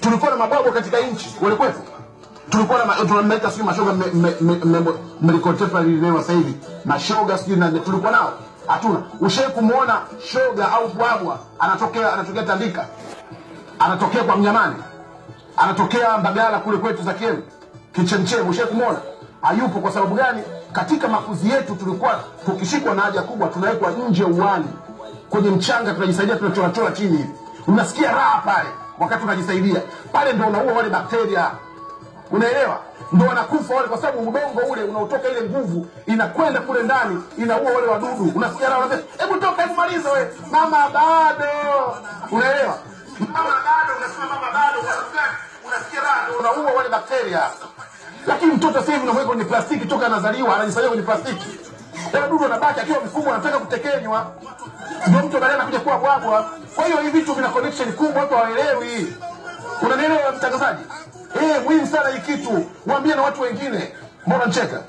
Tulikuwa na mabwabwa katika nchi walikuwepo. Tulikuwa na tunamleta sijui mashoga mlikotepa lile sasa hivi mashoga sijui na tulikuwa nao hatuna. Ushawahi kumuona shoga au bwabwa anatokea Tandika, anatokea kwa Mnyamani, anatokea Mbagala kule kwetu za Kiemu Kichemchem? Ushawahi kumuona? Hayupo. Kwa sababu gani? Katika makuzi yetu tulikuwa tukishikwa na haja kubwa tunawekwa nje uwani kwenye mchanga, tunajisaidia, tunachorachora chini hivi, unasikia raha pale wakati unajisaidia pale, ndio unaua wale bakteria, unaelewa? Ndio wanakufa wale, kwa sababu udongo ule unaotoka, ile nguvu inakwenda kule ndani, inaua wale wadudu. Unasikia raha, unasema hebu toka, hebu maliza wewe, mama bado, unaelewa? Mama bado, unasema mama bado, kwa sababu gani? Unasikia raha, ndio unaua wale bakteria. Lakini mtoto sasa hivi unamweka kwenye plastiki toka anazaliwa, anajisaidia kwenye plastiki, wale wadudu wanabaki, akiwa mkubwa anataka kutekenywa, ndio mtu baadaye anakuja kuwa bwabwa. Kwa hiyo hivi vitu vina connection kubwa, watu hawaelewi. Unanielewa mtangazaji? Muhimu sana hii kitu, waambie na watu wengine. Mbona ncheka?